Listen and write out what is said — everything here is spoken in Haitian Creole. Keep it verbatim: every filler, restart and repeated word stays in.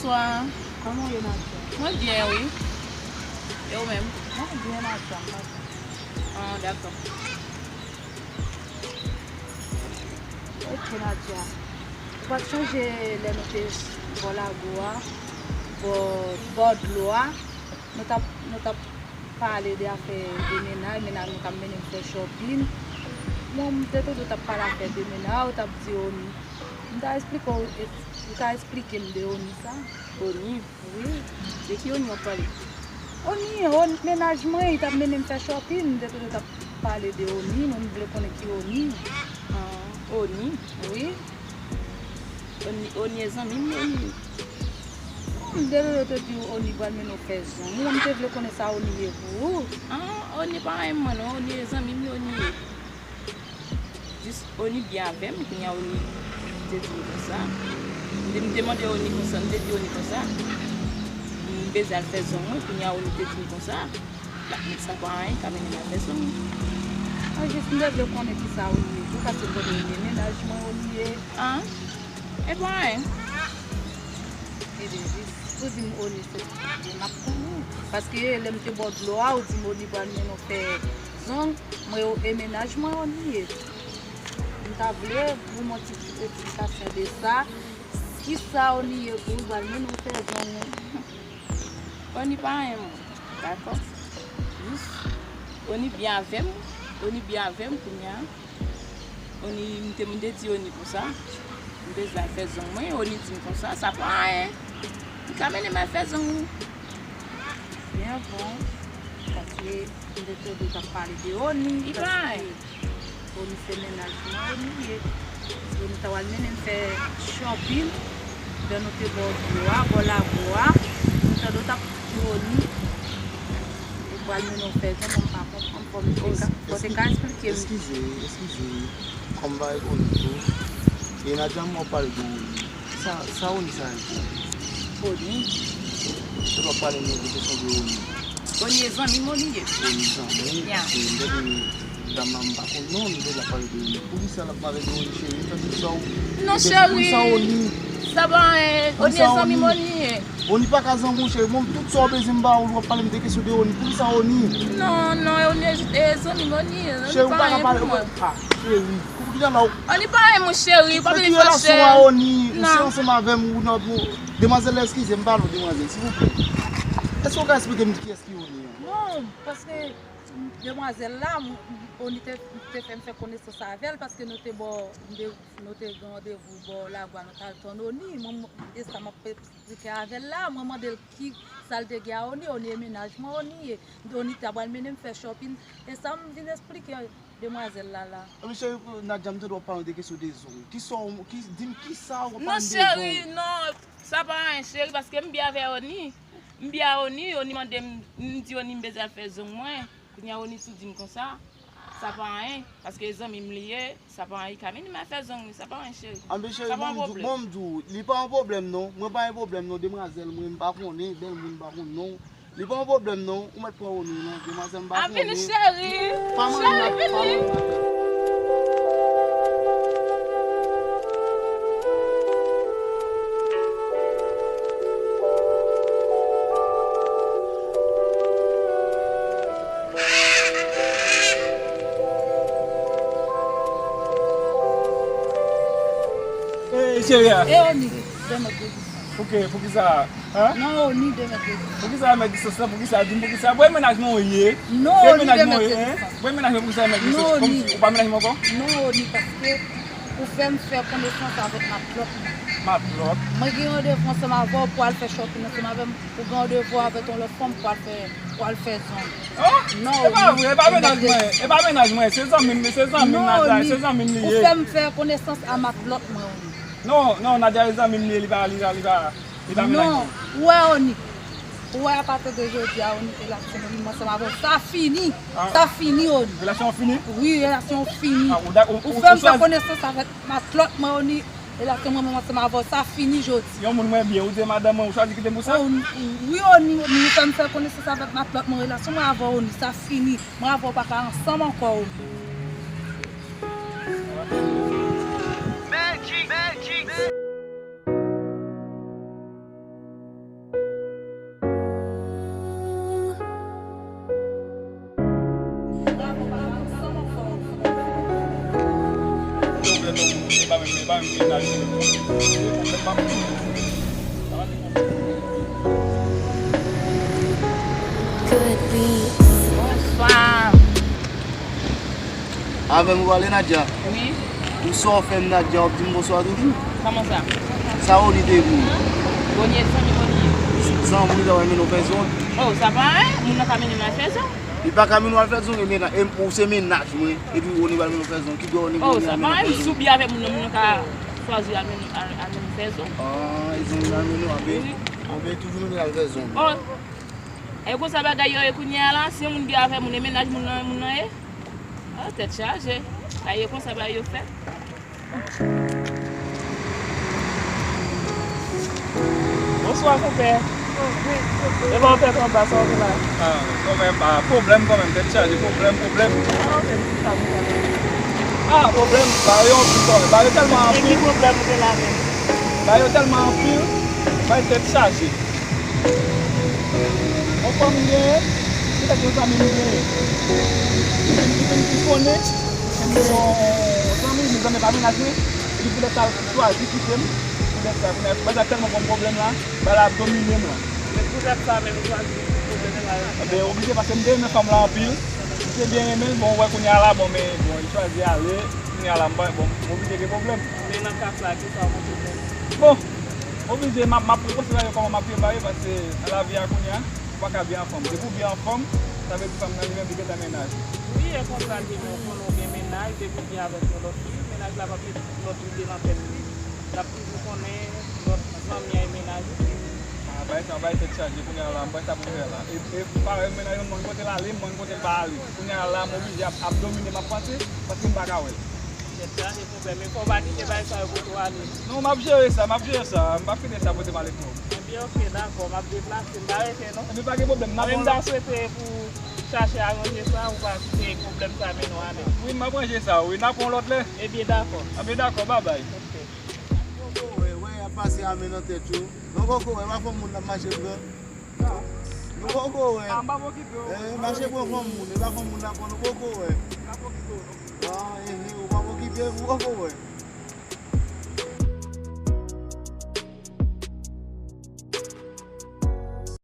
Bonswa. Kòman w ye, Nadia? Mwen byen, wi. E ou menm? Mwen byen, Nadia, m pa byen. Ah, dakò. Ok, Nadia. Ou pa t sonje lè nou te bò lago a, bò, bò dlo a, nou t ap, nou t ap pale de afè de mennaj, mennaj mwen k ap mennen m fè shopping. Mwen, m te tande w t ap pale afè de mennaj, ou t ap di Oni. M ta eksplike w, ou ta eksplike m de Oni sa? Oni? Wi. De ki Oni w ap pale? Oni, Oni, mennaj mwen, li t ap mennen m fè shopping, m te tande w t ap pale de Oni, mwen m vle konnen ki Oni. Ah, Oni? Wi. Oni, Oni e zanmi m, Oni. M te tande w te di Oni pral mennen w fè zong. Mwen m te vle konnen sa Oni ye pou ou. Ah, Oni pa renmen mwen non, Oni e zanmi m, Oni ye. Jis Oni byen avè m, kounye a Oni te di m konsa. M te, m te mande Oni konsa, m te di Oni konsa. M bezwen al fè zong mwen, kounye a Oni te di m konsa. L ap met sa pa anyen, ka mennen m al fè zong. Mwen jis m te vle konnen kisa Oni ye tou, paske m konnen Oni e mennaj mwen, Oni ye. Ah, e pa anyen. Ede jis pou di m Oni se m ap konnen. Paske lè m te bò dlo a, ou di m Oni pral mennen w fè zong. Mwen yo e mennaj mwen Oni ye. M ta vle pou m yon ti eksplikasyon de sa. Kisa Oni ye pou ou pral mennen w fè zong ou? Oni pa renmen mwen, dakò? Jis Oni byen avè m, Oni byen avè m kounye a. Oni, m te, m te di Oni konsa, m bezwen al fè zong mwen, Oni di m konsa, sa pa anyen. Li ka mennen m al fè zong ou. Byen bon, paske m te tande w t ap pale de Oni, paske Oni se mennaj mwen, Oni ye. Oni ta pral mennen m fè shopping, lè nou te bò dlo a, bò lago a, m tande w t ap di Oni, li pral mennen w fè zong, mwen m pa konprann, fò m te ka, fò w te ka eksplike m. Eskize, eskize, kòm m pa reponn ou tou. E Nadia, m w ap pale de Oni. Sa, sa Oni sa ye pou ou? Oni? Se w ap pale nou de kesyon de Oni. Oni e zanmi m, Oni ye. Oni zanmi? Ya. E m tande dam nan, m pa konn non, nou te la pale de Oni. Poukisa l ap pale de Oni, cheri? M tande sa w. Non, cheri. Poukisa Oni? Sa pa anyen. Oni e zanmi m, Oni ye. Oni pa ka zanmi w, cheri. Mwen, tout sa w bezwen m ba ou, w ap pale m de kesyon de Oni. Poukisa Oni? Non, non, Oni e zanmi m, Oni ye. Cheri, ou pa ka pale. Ah, cheri. Poukisa la w? Oni pa renmen mwen, cheri. Pa vin fache. Ki relasyon a Oni? Ou se ansanm avè m, ou nan, pou, demwazèl la, eskize m, pale w, demwazèl, silvouplè. Èske w ka eksplike m kiyès ki Oni an? Non, paske demwazèl la, m, Oni te, te fè m fè konesans avè l, paske nou te bò, nou te, nou te gen randevou bò lago a, nou t al tann Oni. Mwen, m, e sa m ap eksplike avè l la, mwen mande l ki sa l te gen a Oni, Oni e mennaj mwen, Oni ye. Oni ta pral mennen m fè shopping. E sa m vin eksplike demwazèl la la. Ebyen, cheri, Nadia, m tande w ap pale de kesyon de zong. Kisa w, ki, di m kisa w ap pale de zong? Non, cheri, non. Sa pa anyen, cheri, paske m byen avè Oni. M byen a Oni, Oni mande m, m di Oni m bezwen al fè zong mwen. Kounye a Oni tou di m konsa, sa pa anyen, paske zanmi m li ye, sa pa anyen, li ka vin, m al fè zong li, sa pa anyen, cheri. Anben, cheri, sa pa yon pwoblèm. Bon, m di w, li pa yon pwoblèm non, mwen pa yon pwoblèm non, demwazèl, mwen, m pa konnen, bèl moun, m pa konn non. Li pa yon pwoblèm non, ou mèt pran Oni non, demwazèl, m pa konnen. A, vini, cheri. Pa manyen, pa manyen. Ey, cheri a. E Oni, de mèt de dis. Pouki, poukisa? Hein? Non, Oni, de mèt de dis. Poukisa mèt distans lan? Poukisa? Di m poukisa? Bwè mennaj mwen ou ye. Non, Oni, de mèt de dis. Bwè mennaj mwen, poukisa mèt distans? Non, Oni. Kòmsi ou pa mennaj mwen ankò? Non, Oni, paske ou fè m fè konesans avèk matlòt mwen. Matlòt? Mwen gen randevou ansanm avè w pou al fè shopping ansanm avè m. Ou gen randevou avèk yon lòt fanm pou al fè, pou al fè zong. Oh, non, e pa vre, e pa mennaj mwen, e pa mennaj mwen, se zanmi m, se zanmi m, Nadia, se zanmi m li ye. Ou fè m fè konesans a matlòt mwen, Oni. Non, non, Nadia, se zanmi m li ye, li pa, li pa, li pa, li pa mennaj mwen. Non, ou wè, Oni. Ou wè, apati de jodi a, Oni, relasyon mwen ansanm avè w, sa fini. Ah. Sa fini, Oni. Relasyon an fini? Wi, relasyon an fini. Ah, ou, ou, ou fè m fè konesans avèk matlòt mwen, Oni. Relasyon mwen menm ansanm avè w, sa fini jodi. Yon moun mwen byen, ou di madanm mwen, ou chwazi kite m pou sa? Oh, wi, Oni, ou fè m fè konesans avèk matlòt mwen, relasyon mwen avè w, Oni, sa fini. Mwen avè w pa ka ansanm ankò, Oni. Magic, magic. Tèt yon moun, se pa menm, se pa menm mennaj li menm. Se pwoblèm m ap di w. Sa pa de pwoblèm. Good beat. Bonswa. Avè m ou pale Nadia? Wi. Ou sa w fè m Nadia w ap di m bonswa toujou? Kòman sa? Sa Rony te di w? Rony e zanmi Rony ye. Zanmi w ta pral mennen w fè zong? Oh, sa pa anyen. Moun nan ka mennen m al fè zong. Li pa ka mennen w al fè zong, e mennaj, e, ou se mennaj mwen, epi Rony pral mennen w fè zong. Ki dwa Rony Oh, Rony sa al pa mennen w anyen. fè Si w zong? byen avèk moun nan, moun nan ka chwazi al mennen, al, al mennen fè zong. Ah, e zong li al mennen w, anben, Wi. anben toujou mennen l al fè zong. Oh, e konsa bagay yo ye kounye a la, si yon moun byen avè moun, e mennaj moun nan, moun nan ye. Ah, tèt chaje. Sa ye konsa bagay yo fèt. Bonswa, konpè. E ba w tèt anba, sa w gen la? Ah, kanmenm, ah, pwoblèm kanmenm, tèt chaje, pwoblèm, pwoblèm. Ah, ok, sa, sa, sa. Ah, pwoblèm, bagay yo anpil kanmenm, bagay yo tèlman E ki anpil, pwoblèm ou gen la menm? bagay yo tèlman anpil, bagay tèt chaje. Yon fanm m genyen, se tèt yon zanmi m genyen. Li vin, li vin, li konnen, se yon zanmi, li zanmi pa mennaj mwen, epi poutèt sa, l chwazi kite m, poutèt sa, kounye a, bagay sa tèlman ban m pwoblèm la, bagay la ap domine m la. Se poutèt sa menm ou chwazi pwoblèm sa yo. Ebyen, oblije, paske m te renmen fanm la anpil. M te byen renmen l, bon, ou wè kounye a la, bon, men, bon, li chwazi ale, kounye a la, m pa, bon, m oblije gen pwoblèm. Men nan ka sa, ki sa w montre fè? Bon, oblije, m ap, m ap rekonsidere kòman m ap viv la, wi, paske nan lavi a kounye a, ou pa ka byen anfòm. Depi w byen anfòm, sa vle di fanm nan li menm, li gentan mennaj. Wi, e konsa l ye, men ou konnen w gen mennaj, depi w byen avèk yon lòt fi, mennaj la p ap met lòt lide nan tèt li. L ap toujou konnen lòt zanmi a e mennaj li. Ah, bay sa, bay tèt chaje, kounye a la, m bay sa pou m fè la. E, e parèy mennaj mwen, m kote l ale, m kote l pa ale. Kounye a la, m oblije ap, ap domine, m ap panse, paske m pa ka wè l. Tèt chaje, konpè, men fò w pa kite bagay sa yo pote w ale. Non, m ap jere sa, m ap jere sa, m p ap kite sa pote m ale twòp. Ebyen, ok, dakò, m ap deplase, m pa rete non. Ebyen, pa gen pwoblèm, n ap Mwen menm, m ta swete pou chache aranje sa, ou pa kite pwoblèm sa mennen w ale. Wi, m ap ranje sa, wi, n ap wè yon lòt lè. Ebyen, dakò. Anben, dakò, babay. Ok. Wè, wè, y ap pase ame nan tèt yo. Non, poko wè, pa fanm moun n ap mache pran. Non, poko wè. Ah, m p ap okipe w. Eh, mache pran fanm moun, e pa fanm moun n ap pran, non, poko wè. M p ap okipe w non. Ah, eh, eh, ou p ap okipe, ou poko wè.